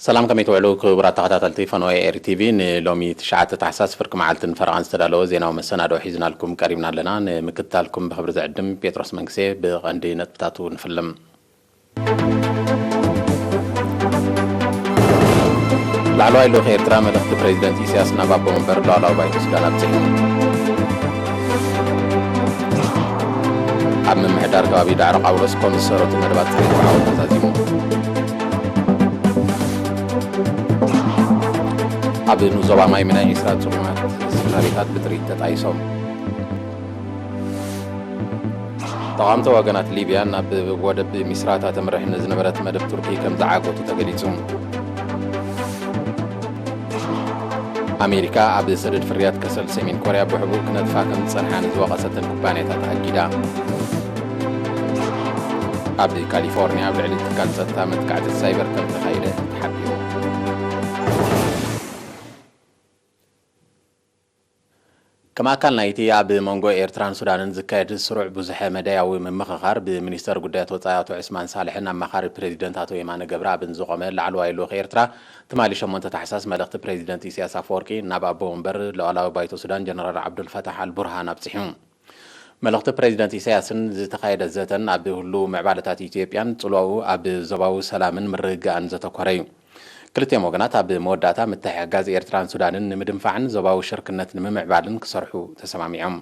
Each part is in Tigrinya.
ሰላም፣ ከመይ ትውዕሉ ክቡራት ተኸታተልቲ ፈነወ ኤሪ ቲቪ? ንሎሚ ትሽዓተ ታሕሳስ ፍርቂ መዓልትን ፈረቓን ዝተዳለወ ዜናዊ መሰናድኦ ሒዝናልኩም ቀሪብና ኣለና። ንምክትታልኩም ብኽብሪ ዝዕድም ጴጥሮስ መንግስቴ። ብቐንዲ ነጥብታቱ ንፍልም። ላዕለዋይ ልኡኽ ኤርትራ መልእኽቲ ፕሬዚደንት ኢሳያስ ናብ ኣቦ መንበር ሉዓላዊ ባይቶ ሱዳን ኣብጺሑ። ኣብ ምምሕዳር ከባቢ ዳዕሮ ቃውሎስ ኮም ዝሰረቱ መደባት ጽሬት ብዓወት ተዛዚሙ። ኣብ ንኡስ ዞባ ማይም ናይ ዒስራ ጽጉማት ስድራ ቤታት ብጥሪት ተጣይሶም። ተቓወምቲ ወገናት ሊብያ ናብ ወደብ ሚስራታ ተምርሕ ንዝነበረት መደብ ቱርኪ ከም ዝዓገቱ ተገሊጹ። ኣሜሪካ ኣብ ሰደድ ፍርያት ከሰል ሰሜን ኮርያ ብሕቡእ ክነጥፋ ከም ዝጸንሓ ንዝወቐሰተን ኩባንያታት ኣጊዳ። ኣብ ካሊፎርኒያ ኣብ ልዕሊ ትካል ጸጥታ መጥቃዕቲ ሳይበር ከም ተኻየደ ተሓቢሩ። ከም ኣካል ናይቲ ኣብ መንጎ ኤርትራን ሱዳንን ዝካየድ ስሩዕ ብዙሐ መዳያዊ ምምኽኻር፣ ብሚኒስተር ጉዳያት ወጻኢ ኣቶ ዑስማን ሳልሕን ኣማኻሪ ፕሬዚደንት ኣቶ የማነ ገብረኣብን ዝቖመ ላዕለዋይ ልኡኽ ኤርትራ፣ ትማሊ ሸሞንተ ታሕሳስ መልእኽቲ ፕሬዚደንት ኢሳያስ ኣፈወርቂ ናብ ኣቦ ወንበር ሉዓላዊ ባይቶ ሱዳን ጀነራል ዓብዱልፈታሕ ኣልቡርሃን ኣብጺሑ። መልእኽቲ ፕሬዚደንት ኢሳያስን ዝተኻየደ ዘተን ኣብ ህሉው ምዕባለታት ኢትዮጵያን ጽልዋኡ ኣብ ዞባዊ ሰላምን ምርግጋእን ዘተኮረ እዩ። ክልቲኦም ወገናት ኣብ መወዳእታ ምትሕግጋዝ ኤርትራን ሱዳንን ንምድንፋዕን ዞባዊ ሽርክነት ንምምዕባልን ክሰርሑ ተሰማሚዖም።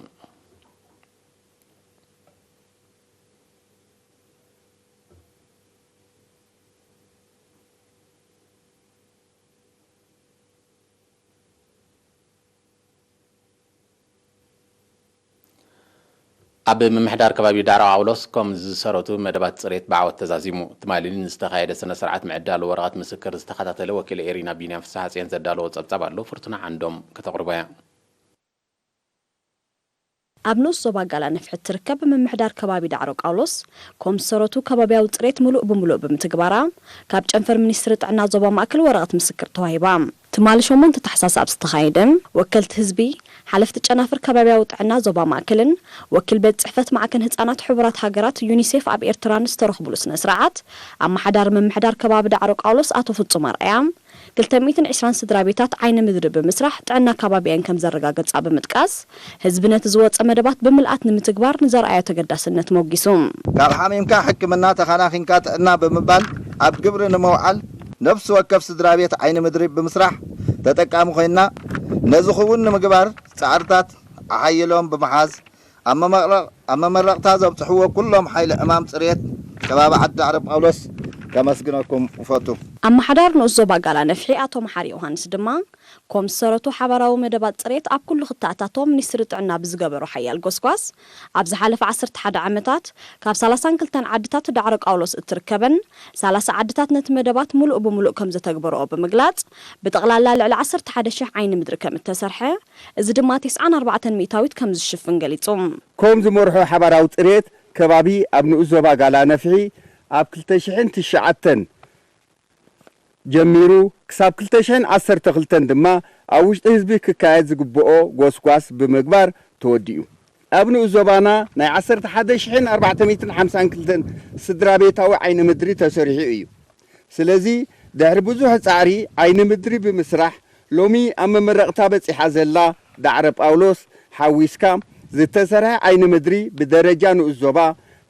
ኣብ ምምሕዳር ከባቢ ዳዕሮ ቃውሎስ ኮም ዝሰረቱ መደባት ጽሬት ብዓወት ተዛዚሙ። ትማሊ ንዝተኻየደ ስነ ስርዓት ምዕዳል ወረቐት ምስክር ዝተኸታተለ ወኪል ኤሪና ቢንያም ፍስሓጽዮን ዘዳለዎ ጸብጻብ ኣሎ፣ ፍርቱና ዓንዶም ከተቕርቦ እያ። ኣብ ንኡስ ዞባ ጋላ ነፍሒ እትርከብ ምምሕዳር ከባቢ ዳዕሮ ቃውሎስ ኮም ዝሰረቱ ከባቢያዊ ጽሬት ምሉእ ብምሉእ ብምትግባራ ካብ ጨንፈር ሚኒስትሪ ጥዕና ዞባ ማእከል ወረቐት ምስክር ተዋሂባ። ትማሊ ሸሞንተ ታሕሳስ ኣብ ዝተኻየደ ወከልቲ ህዝቢ፣ ሓለፍቲ ጨናፍር ከባቢያዊ ጥዕና ዞባ ማእከልን ወኪል ቤት ጽሕፈት ማዕከን ህጻናት ሕቡራት ሃገራት ዩኒሴፍ ኣብ ኤርትራን ዝተረኽብሉ ስነ ስርዓት፣ ኣመሓዳሪ ምምሕዳር ከባቢ ዳዕሮ ቃውሎስ ኣቶ ፍጹም ኣርኣያ፣ ክልተ ሚእትን ዕስራን ስድራ ቤታት ዓይኒ ምድሪ ብምስራሕ ጥዕና ከባቢኣን ከም ዘረጋገጻ ብምጥቃስ፣ ህዝቢ ነቲ ዝወጸ መደባት ብምልኣት ንምትግባር ንዘርኣዮ ተገዳስነት ሞጊሱ። ካብ ሓሚምካ ሕክምና፣ ተኻናኺንካ ጥዕና ብምባል ኣብ ግብሪ ንምውዓል ነፍሲ ወከፍ ስድራ ቤት ዓይኒ ምድሪ ብምስራሕ ተጠቃሚ ኮይና፣ ነዚ ክውን ንምግባር ጻዕርታት ኣሓይሎም ብምሓዝ፣ ኣብ መመቕረቕ-፣ ኣብ መመረቕታ ዘብጽሕዎ ኩሎም ሓይሊ ዕማም ጽሬት ከባቢ ዓዲ ዓረብ ጳውሎስ ከመስግነኩም እፈቱ። ኣመሓዳሪ ንኡስ ዞባ ጋላ ነፍሒ ኣቶ መሓሪ ዮሃንስ ድማ፣ ኮም ዝሰረቱ ሓባራዊ መደባት ጽሬት ኣብ ኩሉ ክተኣታቶ ሚኒስትሪ ጥዕና ብዝገበሮ ሓያል ጎስጓስ፣ ኣብ ዝሓለፈ ዓሰርተ ሓደ ዓመታት ካብ ሰላሳን ክልተን ዓድታት ዳዕሮ ቃውሎስ እትርከበን ሰላሳ ዓድታት ነቲ መደባት ምሉእ ብምሉእ ከም ዘተግበረኦ ብምግላጽ፣ ብጠቕላላ ልዕሊ ዓሰርተ ሓደ ሽሕ ዓይኒ ምድሪ ከም እተሰርሐ፣ እዚ ድማ ተስዓን ኣርባዕተን ሚእታዊት ከም ዝሽፍን ገሊጹ። ኮም ዝመርሖ ሓባራዊ ጽሬት ከባቢ ኣብ ንኡስ ዞባ ጋላ ነፍሒ ኣብ ክልተ ሽሕን ትሽዓተን ጀሚሩ ክሳብ ክልተ ሽሕን ዓሰርተ ክልተን ድማ ኣብ ውሽጢ ህዝቢ ክካየድ ዝግብኦ ጎስጓስ ብምግባር ተወዲኡ። ኣብ ንኡስ ዞባና ናይ ዓሰርተ ሓደ ሽሕን ኣርባዕተ ሚእትን ሓምሳን ክልተን ስድራ ቤታዊ ዓይኒ ምድሪ ተሰሪሑ እዩ። ስለዚ ድሕሪ ብዙሕ ጻዕሪ ዓይኒ ምድሪ ብምስራሕ ሎሚ ኣብ መመረቕታ በጺሓ ዘላ ዳዕረ ጳውሎስ ሓዊስካ ዝተሰርሐ ዓይኒ ምድሪ ብደረጃ ንኡስ ዞባ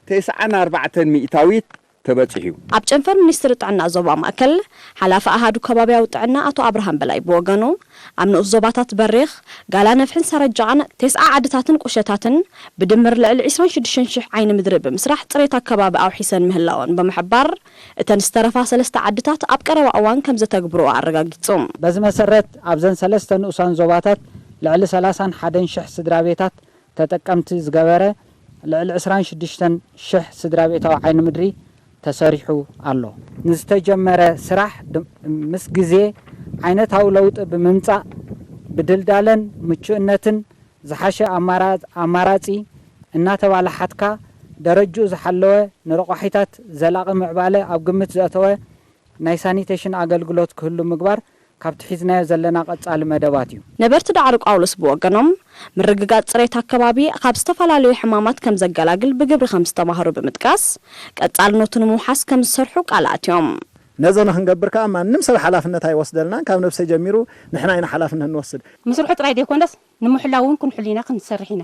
ተስዓን ኣርባዕተን ሚእታዊት ተበጺሑ። ኣብ ጨንፈር ሚኒስትሪ ጥዕና ዞባ ማእከል ሓላፊ ኣሃዱ ከባቢያዊ ጥዕና ኣቶ ኣብርሃም በላይ ብወገኑ፣ ኣብ ንኡስ ዞባታት በሪኽ፣ ጋላ ነፍሕን ሰረጃቓን ተስዓ ዓድታትን ቁሸታትን ብድምር ልዕሊ ዕስራን ሽዱሽተን ሽሕ ዓይኒ ምድሪ ብምስራሕ ጽሬት ኣከባቢ ኣውሒሰን ምህላወን ብምሕባር፣ እተን ዝተረፋ ሰለስተ ዓድታት ኣብ ቀረባ እዋን ከም ዘተግብርኦ ኣረጋጊጹ። በዚ መሰረት ኣብዘን ሰለስተ ንኡሳን ዞባታት ልዕሊ ሰላሳን ሓደን ሽሕ ስድራ ቤታት ተጠቀምቲ ዝገበረ ልዕሊ ዕስራን ሽዱሽተን ሽሕ ስድራ ቤታዊ ዓይኒ ምድሪ ተሰሪሑ ኣሎ። ንዝተጀመረ ስራሕ ድ-፣ ምስ ግዜ ዓይነታዊ ለውጢ ብምምጻእ ብድልዳለን ምቹእነትን ዝሓሸ ኣማራ-፣ ኣማራጺ እናተባላሓትካ ደረጅኡ ዝሓለወ ንረቋሒታት ዘላቒ ምዕባለ ኣብ ግምት ዘእተወ ናይ ሳኒቴሽን ኣገልግሎት ክህሉ ምግባር ካብቲ ሒዝናዮ ዘለና ቀጻሊ መደባት እዩ። ነበርቲ ዳዕሮ ጳውሎስ ብወገኖም፣ ምርግጋጽ ጽሬት ኣከባቢ ካብ ዝተፈላለዩ ሕማማት ከም ዘገላግል ብግብሪ ከም ዝተማህሩ ብምጥቃስ፣ ቀጻልነቱ ንምውሓስ ከም ዝሰርሑ ቃል ኣትዮም። ነዞ ንክንገብር ከዓ ማንም ሰብ ሓላፍነት ኣይወስደልናን። ካብ ነብሰይ ጀሚሩ ንሕና ኢና ሓላፍነት ንወስድ። ምስርሑ ጥራይ ዘይኮነስ ንምሕላው እውን ክንሕሉ ኢና ክንሰርሕ ኢና።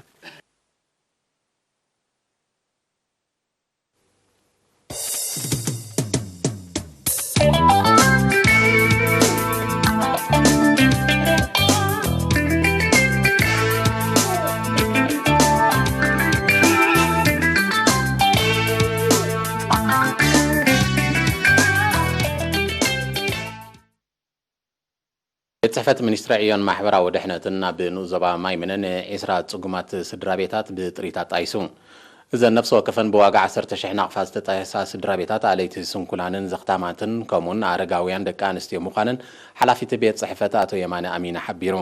ቤት ጽሕፈት ሚኒስትሪ ዕዮን ማሕበራዊ ድሕነትን ኣብ ንኡስ ዞባ ማይምነ ንዒስራ ጽጉማት ስድራ ቤታት ብጥሪት ኣጣይሱ። እዘን ነፍሲ ወከፈን ብዋጋ ዓሰርተ ሽሕ ናቕፋ ዝተጣየሳ ስድራ ቤታት ኣለይቲ ስንኩላንን ዘኽታማትን ከምኡን ኣረጋውያን ደቂ ኣንስትዮ ምዃነን ሓላፊ እቲ ቤት ጽሕፈት ኣቶ የማነ ኣሚነ ሓቢሩ።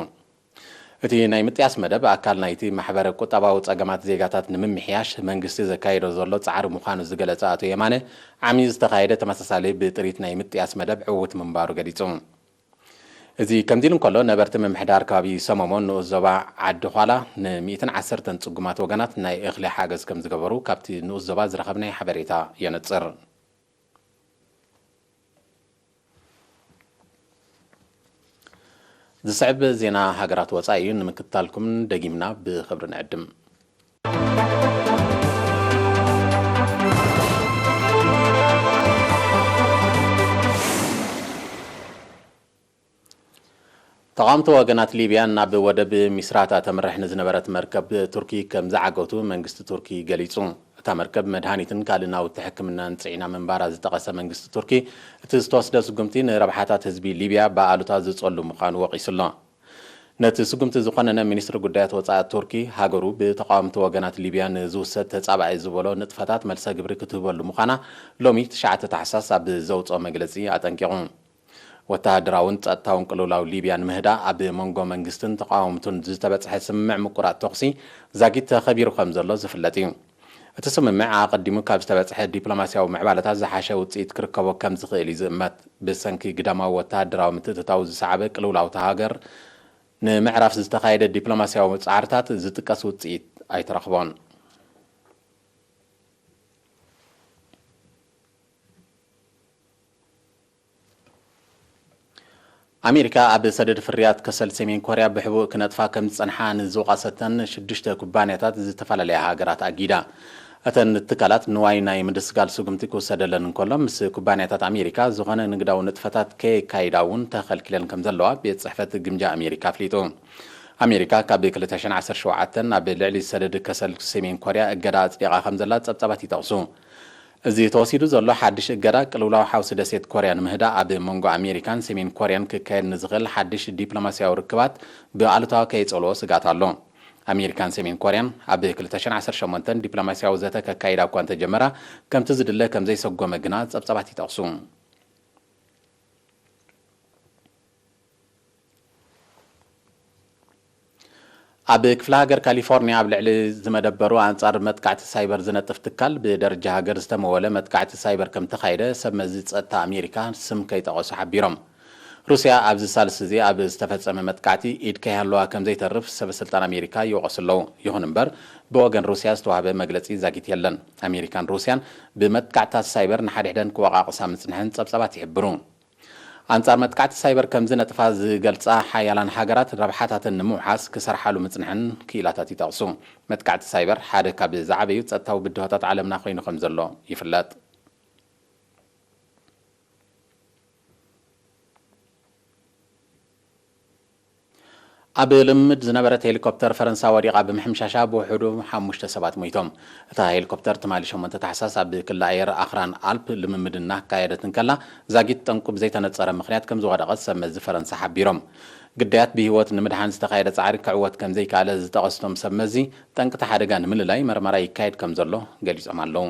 እቲ ናይ ምጥያስ መደብ ኣካል ናይቲ ማሕበረ ቁጠባዊ ጸገማት ዜጋታት ንምምሕያሽ መንግስቲ ዘካየዶ ዘሎ ጻዕሪ ምዃኑ ዝገለጸ ኣቶ የማነ፣ ዓሚ ዝተኻየደ ተመሳሳሊ ብጥሪት ናይ ምጥያስ መደብ ዕዉት ምንባሩ ገሊጹ። እዚ ከምዚ ኢሉ እንከሎ፣ ነበርቲ ምምሕዳር ከባቢ ሰመሞን ንኡስ ዞባ ዓዲ ዃላ ን ሚእትን ዓሰርተን ጽጉማት ወገናት ናይ እኽሊ ሓገዝ ከም ዝገበሩ ካብቲ ንኡስ ዞባ ዝረኸብናዮ ሓበሬታ የነጽር። ዝስዕብ ዜና ሃገራት ወጻኢ እዩ። ንምክትታልኩም ደጊምና ብኽብሪ ንዕድም። ተቓወምቲ ወገናት ሊብያ ናብ ወደብ ሚስራታ ተምርሕ ንዝነበረት መርከብ ቱርኪ ከም ዝዓገቱ መንግስቲ ቱርኪ ገሊጹ። እታ መርከብ መድሃኒትን ካልእ ናውቲ ሕክምናን ጽዒና ምንባራ ዝጠቐሰ መንግስቲ ቱርኪ፣ እቲ ዝተወስደ ስጉምቲ ንረብሓታት ህዝቢ ሊብያ ብኣሉታ ዝጸሉ ምዃኑ ወቒሱ ኣሎ። ነቲ ስጉምቲ ዝኾነነ ሚኒስትሪ ጉዳያት ወጻኢ ቱርኪ፣ ሃገሩ ብተቓወምቲ ወገናት ሊብያ ንዝውሰድ ተጻባኢ ዝበሎ ንጥፈታት መልሰ ግብሪ ክትህበሉ ምዃና ሎሚ ትሽዓተ ታሕሳስ ኣብ ዘውጽኦ መግለጺ ኣጠንቂቑ። ወተሃደራውን ጸጥታውን ቅልውላው ሊብያ ንምህዳእ ኣብ መንጎ መንግስትን ተቓወምቱን ዝተበጽሐ ስምምዕ ምቁራጽ ተኹሲ ዛጊት ተኸቢሩ ከም ዘሎ ዝፍለጥ እዩ። እቲ ስምምዕ ኣቐዲሙ ካብ ዝተበጽሐ ዲፕሎማስያዊ ምዕባለታት ዝሓሸ ውጽኢት ክርከቦ ከም ዝኽእል እዩ ዝእመት። ብሰንኪ ግዳማዊ ወተሃደራዊ ምትእትታው ዝሰዓበ ቅልውላው እታ ሃገር ንምዕራፍ ዝተኻየደ ዲፕሎማስያዊ ጻዕርታት ዝጥቀስ ውጽኢት ኣይተረኽቦን። ኣሜሪካ ኣብ ሰደድ ፍርያት ከሰል ሰሜን ኮርያ ብሕቡእ ክነጥፋ ከም ዝጸንሓ ንዝወቐሰተን ሽዱሽተ ኩባንያታት ዝተፈላለያ ሃገራት ኣጊዳ። እተን ትካላት ንዋይ ናይ ምድስጋል ስጉምቲ ክውሰደለን እንከሎ፣ ምስ ኩባንያታት ኣሜሪካ ዝኾነ ንግዳዊ ንጥፈታት ከየካይዳ እውን ተኸልኪለን ከም ዘለዋ ቤት ጽሕፈት ግምጃ ኣሜሪካ ኣፍሊጡ። ኣሜሪካ ካብ ክልተ ሽሕን ዓሰርተ ሸውዓተን ኣብ ልዕሊ ሰደድ ከሰል ሰሜን ኮርያ እገዳ ኣጽዲቓ ከም ዘላ ጸብጻባት ይጠቕሱ። እዚ ተወሲዱ ዘሎ ሓድሽ እገዳ፣ ቅልውላው ሓውሲ ደሴት ኮርያ ንምህዳእ፣ ኣብ መንጎ ኣሜሪካን ሰሜን ኮርያን ክካየድ ንዝኽእል ሓድሽ ዲፕሎማስያዊ ርክባት ብኣሉታዊ ከየጸልዎ ስግኣት ኣሎ። ኣሜሪካን ሰሜን ኮርያን ኣብ ክልተ ሽሕን ዓሰርተ ሸሞንተን ዲፕሎማስያዊ ዘተ ከካይዳ እኳ እንተጀመራ፣ ከምቲ ዝድለ ከም ዘይሰጎመ ግና ጸብጻባት ይጠቕሱ። ኣብ ክፍለ ሃገር ካሊፎርኒያ ኣብ ልዕሊ ዝመደበሩ ኣንጻር መጥቃዕቲ ሳይበር ዝነጥፍ ትካል ብደረጃ ሃገር ዝተመወለ መጥቃዕቲ ሳይበር ከም ተኻየደ ሰብ መዚ ጸጥታ ኣሜሪካ ስም ከይጠቐሱ ሓቢሮም። ሩስያ ኣብዚ ሳልስ እዚ ኣብ ዝተፈጸመ መጥቃዕቲ ኢድ ከይሃለዋ ከም ዘይተርፍ ሰበ ስልጣን ኣሜሪካ ይወቐሱ ኣለዉ። ይኹን እምበር፣ ብወገን ሩስያ ዝተዋህበ መግለጺ ዛጊት የለን። ኣሜሪካን ሩስያን ብመጥቃዕትታት ሳይበር ንሓድሕደን ክወቓቕሳ ምጽንሐን ጸብጻባት ይሕብሩ። ኣንጻር መጥቃዕቲ ሳይበር ከም ዝነጥፋ ዝገልጻ ሓያላን ሃገራት፣ ረብሓታተን ንምውሓስ ክሰርሓሉ ምጽንሐን ክኢላታት ይጠቕሱ። መጥቃዕቲ ሳይበር ሓደ ካብ ዝዓበዩ ጸጥታዊ ብድሆታት ዓለምና ኮይኑ ከም ዘሎ ይፍለጥ። ኣብ ልምምድ ዝነበረት ሄሊኮፕተር ፈረንሳ ወዲቓ ብምሕምሻሻ ብውሕዱ ሓሙሽተ ሰባት ሞይቶም። እታ ሄሊኮፕተር ትማሊ ሸሞንተ ታሕሳስ ኣብ ክሊ ኣየር ኣኽራን ኣልፕ ልምምድ እናካየደት እንከላ፣ ዛጊት ጠንቁ ብዘይተነጸረ ምኽንያት ከም ዝወደቐት ሰብ መዚ ፈረንሳ ሓቢሮም። ግዳያት ብህይወት ንምድሓን ዝተኻየደ ጻዕሪ ክዕወት ከም ዘይከኣለ ዝጠቐሱ እቶም ሰብ መዚ፣ ጠንቅቲ ሓደጋ ንምልላይ መርመራ ይካየድ ከም ዘሎ ገሊጾም ኣለዉ።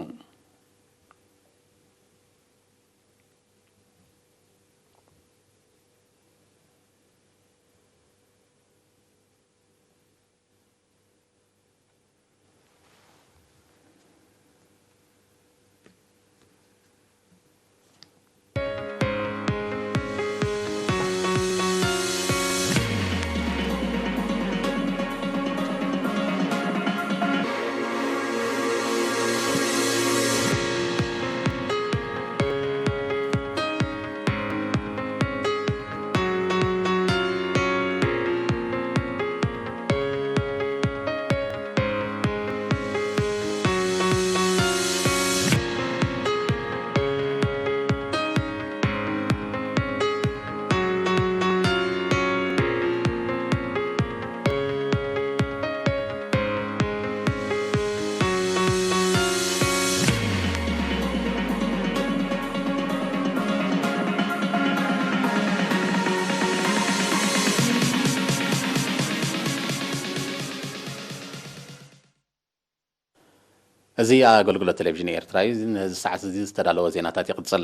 እዚ ኣገልግሎት ቴሌቪዥን ኤርትራ እዩ። ነዚ ሰዓት እዚ ዝተዳለወ ዜናታት ይቕጽል።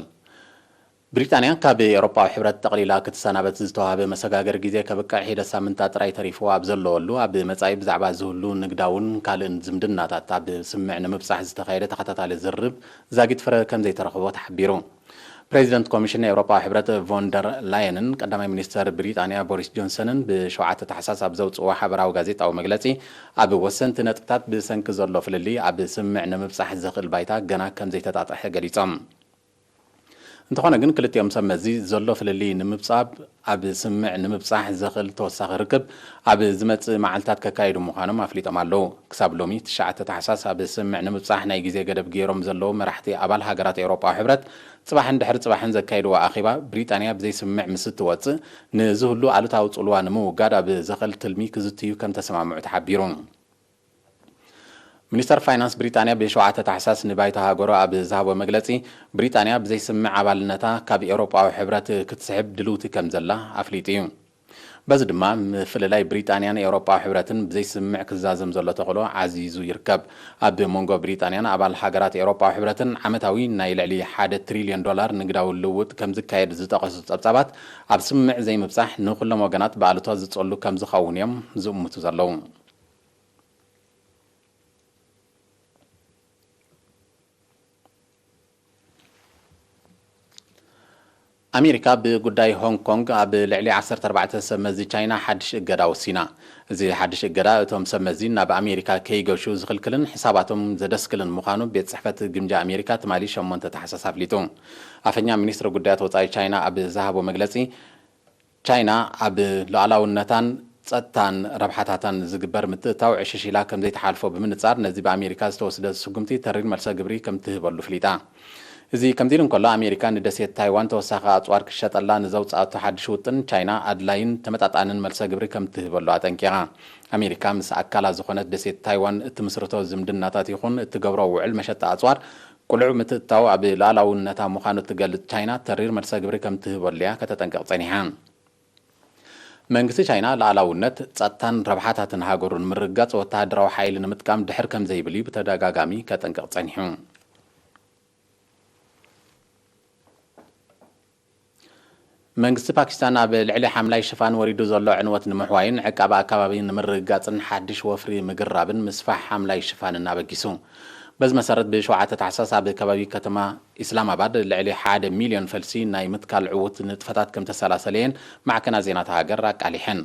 ብሪጣንያ ካብ ኤውሮጳዊ ሕብረት ጠቕሊላ ክትሰናበት ዝተዋህበ መሰጋገሪ ግዜ ከብቅዕ ሒደት ሳምንታት ጥራይ ተሪፍዎ ኣብ ዘለወሉ፣ ኣብ መጻኢ ብዛዕባ ዝህሉ ንግዳውን ካልእን ዝምድናታት ኣብ ስምምዕ ንምብጻሕ ዝተኻየደ ተኸታታሊ ዝርርብ ዛጊት ፍረ ከም ዘይተረኽቦ ተሓቢሩ። ፕሬዚደንት ኮሚሽን ኤውሮጳዊ ሕብረት ቮን ደር ላየንን ቀዳማይ ሚኒስተር ብሪጣንያ ቦሪስ ጆንሰንን ብሸውዓተ ታሕሳስ ኣብ ዘውጽእዎ ሓበራዊ ጋዜጣዊ መግለጺ፣ ኣብ ወሰንቲ ነጥብታት ብሰንኪ ዘሎ ፍልልይ ኣብ ስምምዕ ንምብጻሕ ዘኽእል ባይታ ገና ከም ዘይተጣጥሐ ገሊጾም። እንተኾነ ግን ክልቲኦም ሰብ መዚ ዘሎ ፍልልይ ንምብጻብ ኣብ ስምምዕ ንምብጻሕ ዘኽእል ተወሳኺ ርክብ ኣብ ዝመጽእ መዓልታት ከካይዱ ምዃኖም ኣፍሊጦም ኣለዉ። ክሳብ ሎሚ ትሽዓተ ታሕሳስ ኣብ ስምምዕ ንምብጻሕ ናይ ግዜ ገደብ ገይሮም ዘለዉ መራሕቲ ኣባል ሃገራት ኤውሮጳዊ ሕብረት ጽባሕን ድሕሪ ጽባሕን ዘካይድዎ ኣኼባ ብሪጣንያ ብዘይ ስምምዕ ምስ እትወጽእ ንዝህሉ ኣሉታዊ ጽልዋ ንምውጋድ ኣብ ዘኽእል ትልሚ ክዝትዩ ከም ተሰማምዑ ተሓቢሩ። ሚኒስተር ፋይናንስ ብሪጣንያ ብሸውዓተ ታሕሳስ ንባይቶ ሃገሩ ኣብ ዝሃቦ መግለጺ፣ ብሪጣንያ ብዘይስምምዕ ኣባልነታ ካብ ኤውሮጳዊ ሕብረት ክትስሕብ ድልውቲ ከም ዘላ ኣፍሊጡ እዩ። በዚ ድማ ምፍልላይ ብሪጣንያን ኤውሮጳዊ ሕብረትን ብዘይስምምዕ ክዛዘም ዘሎ ተኽእሎ ዓዚዙ ይርከብ። ኣብ መንጎ ብሪጣንያን ኣባል ሃገራት ኤውሮጳዊ ሕብረትን ዓመታዊ ናይ ልዕሊ ሓደ ትሪልዮን ዶላር ንግዳዊ ልውውጥ ከም ዝካየድ ዝጠቐሱ ጸብጻባት፣ ኣብ ስምምዕ ዘይምብጻሕ ንኹሎም ወገናት ብኣሉታ ዝጸሉ ከም ዝኸውን እዮም ዝእምቱ ዘለዉ። ኣሜሪካ ብጉዳይ ሆንግ ኮንግ ኣብ ልዕሊ ዓሰርተ ኣርባዕተ ሰብ መዚ ቻይና ሓድሽ እገዳ ወሲና። እዚ ሓድሽ እገዳ እቶም ሰብ መዚ ናብ ኣሜሪካ ከይገሹ ዝኽልክልን ሕሳባቶም ዘደስክልን ምዃኑ ቤት ጽሕፈት ግምጃ ኣሜሪካ ትማሊ ሸሞንተ ታሕሳስ ኣፍሊጡ። ኣፈኛ ሚኒስትሪ ጉዳያት ወጻኢ ቻይና ኣብ ዝሃቦ መግለጺ፣ ቻይና ኣብ ሉዓላውነታን ጸጥታን ረብሓታታን ዝግበር ምትእትታው ዕሽሽ ኢላ ከም ዘይትሓልፎ ብምንጻር፣ ነዚ ብኣሜሪካ ዝተወስደ ስጉምቲ ተሪር መልሰ ግብሪ ከም ትህበሉ ፍሊጣ። እዚ ከምዚ ኢሉ እንከሎ፣ ኣሜሪካ ንደሴት ታይዋን ተወሳኺ ኣጽዋር ክሸጠላ ንዘውጽኣቶ ሓድሽ ውጥን ቻይና ኣድላይን ተመጣጣንን መልሰ ግብሪ ከም ትህበሉ ኣጠንቂቓ። ኣሜሪካ ምስ ኣካላ ዝኾነት ደሴት ታይዋን እትምስርቶ ዝምድናታት ይኹን እትገብሮ ውዕል መሸጣ ኣጽዋር ቅሉዕ ምትእትታው ኣብ ሉዓላውነታ ምዃኑ እትገልጽ ቻይና፣ ተሪር መልሰ ግብሪ ከም ትህበሉ እያ ከተጠንቅቕ ጸኒሓ። መንግስቲ ቻይና ሉዓላውነት፣ ጸጥታን ረብሓታትን ሃገሩ ንምርግጋጽ ወተሃደራዊ ሓይሊ ንምጥቃም ድሕር ከም ዘይብል እዩ ብተደጋጋሚ ከጠንቅቕ ጸኒሑ። መንግስቲ ፓኪስታን ኣብ ልዕሊ ሓምላይ ሽፋን ወሪዱ ዘሎ ዕንወት ንምሕዋይን ዕቃበ ኣከባቢ ንምርግጋጽን ሓድሽ ወፍሪ ምግራብን ምስፋሕ ሓምላይ ሽፋንን ኣበጊሱ። በዚ መሰረት ብሸውዓተ ታሕሳስ ኣብ ከባቢ ከተማ ኢስላማባድ ልዕሊ ሓደ ሚልዮን ፈልሲ ናይ ምትካል ዕዉት ንጥፈታት ከም ተሰላሰለየን ማዕከናት ዜና እታ ሃገር ኣቃሊሐን።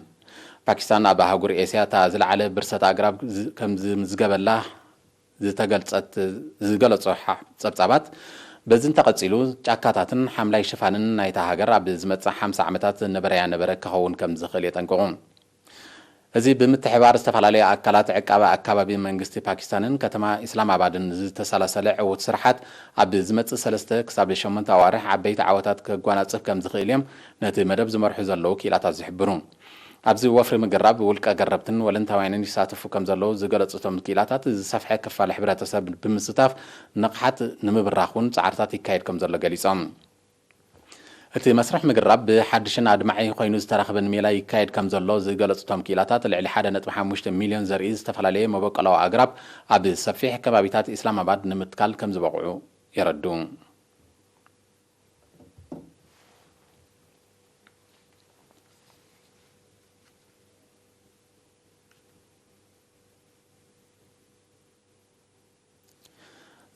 ፓኪስታን ኣብ ኣህጉር ኤስያ እታ ዝለዓለ ብርሰት ኣግራብ ዝ-፣ ከም ዝምዝገበላ ዝተገልጸት፣ ዝገለጾ ሓ-፣ ጸብጻባት፣ በዚ እንተቐጺሉ ጫካታትን ሓምላይ ሽፋንን ናይታ ሃገር ኣብ ዝመጽእ ሓምሳ ዓመታት ነበረያ ነበረ ክኸውን ከም ዝኽእል የጠንቅቑ። እዚ ብምትሕባር ዝተፈላለዩ ኣካላት ዕቃበ ኣከባቢ መንግስቲ ፓኪስታንን ከተማ ኢስላማባድን ዝተሰላሰለ ዕዉት ስርሓት፣ ኣብ ዝመጽእ ሰለስተ ክሳብ ሸሞንተ ኣዋርሕ ዓበይቲ ዓወታት ከጓናጽፍ ከም ዝኽእል እዮም ነቲ መደብ ዝመርሑ ዘለዉ ክኢላታት ዝሕብሩ። ኣብዚ ወፍሪ ምግራብ ውልቀ ገረብትን ወለንታውያንን ይሳተፉ ከም ዘለዉ ዝገለጹ እቶም ክኢላታት፣ ዝሰፍሐ ክፋል ሕብረተሰብ ብምስታፍ ንቕሓት ንምብራኽ እውን ጻዕርታት ይካየድ ከም ዘሎ ገሊጾም። እቲ መስርሕ ምግራብ ብሓድሽን ኣድማዒ ኮይኑ ዝተረኽበን ሜላ ይካየድ ከም ዘሎ ዝገለጹ እቶም ክኢላታት፣ ልዕሊ ሓደ ነጥቢ ሓሙሽተ ሚልዮን ዘርኢ ዝተፈላለየ መበቆላዊ ኣግራብ ኣብ ሰፊሕ ከባቢታት ኢስላማባድ ንምትካል ከም ዝበቕዑ የረድኡ።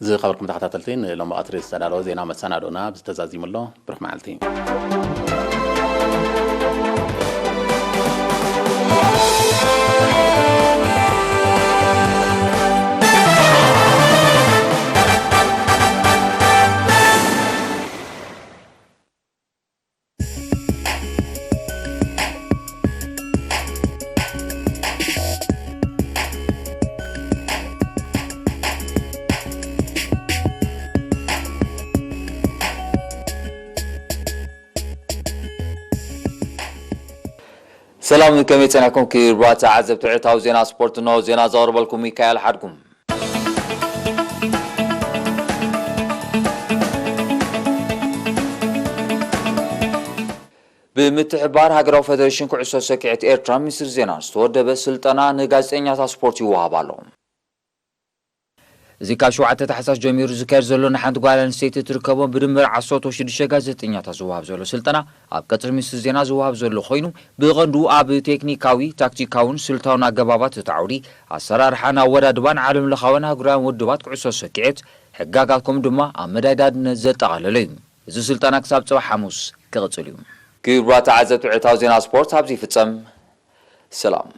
ዝኸበርኩም ተኸታተልቲ፣ ንሎሚ ቀትሪ ዝተዳለወ ዜና መሰናዶና ኣብዚ ተዛዚሙ ኣሎ። ብሩኽ መዓልቲ። ሰላም፣ ከመይ ጸኒሕኩም ክቡራት ተዓዘብቲ ዕለታዊ ዜና ስፖርት? እንሆ ዜና ዘቕርበልኩም ሚካኤል ሓድጉም። ብምትሕብባር ሃገራዊ ፌደሬሽን ኩዕሶ ሰኪዔት ኤርትራ ሚኒስትሪ ዜና ዝተወደበ ስልጠና ንጋዜጠኛታት ስፖርት ይወሃብ ኣሎ። እዚ ካብ ሸውዓተ ታሕሳስ ጀሚሩ ዝካየድ ዘሎ ንሓንቲ ጓል ኣንስተይቲ ትርከቦ ብድምር ዓሰርተ ሽዱሽተ ጋዜጠኛታት ዝወሃብ ዘሎ ስልጠና ኣብ ቀጽሪ ሚኒስትሪ ዜና ዝወሃብ ዘሎ ኮይኑ፣ ብቐንዱ ኣብ ቴክኒካዊ፣ ታክቲካውን ስልታውን ኣገባባት እቲ ዓውዲ፣ ኣሰራርሓን ኣወዳድባን ዓለም ለኻውን ሃገራውን ውድባት ኩዕሶ ሰኪዔት፣ ሕጋጋት ከምኡ ድማ ኣብ መዳይ ዳድነት ዘጠቓለለ እዩ። እዚ ስልጠና ክሳብ ጽባሕ ሓሙስ ክቕጽል እዩ። ክቡራት ተዓዘብቲ፣ ዕለታዊ ዜና ስፖርት ኣብዚ ይፍጸም። ሰላም።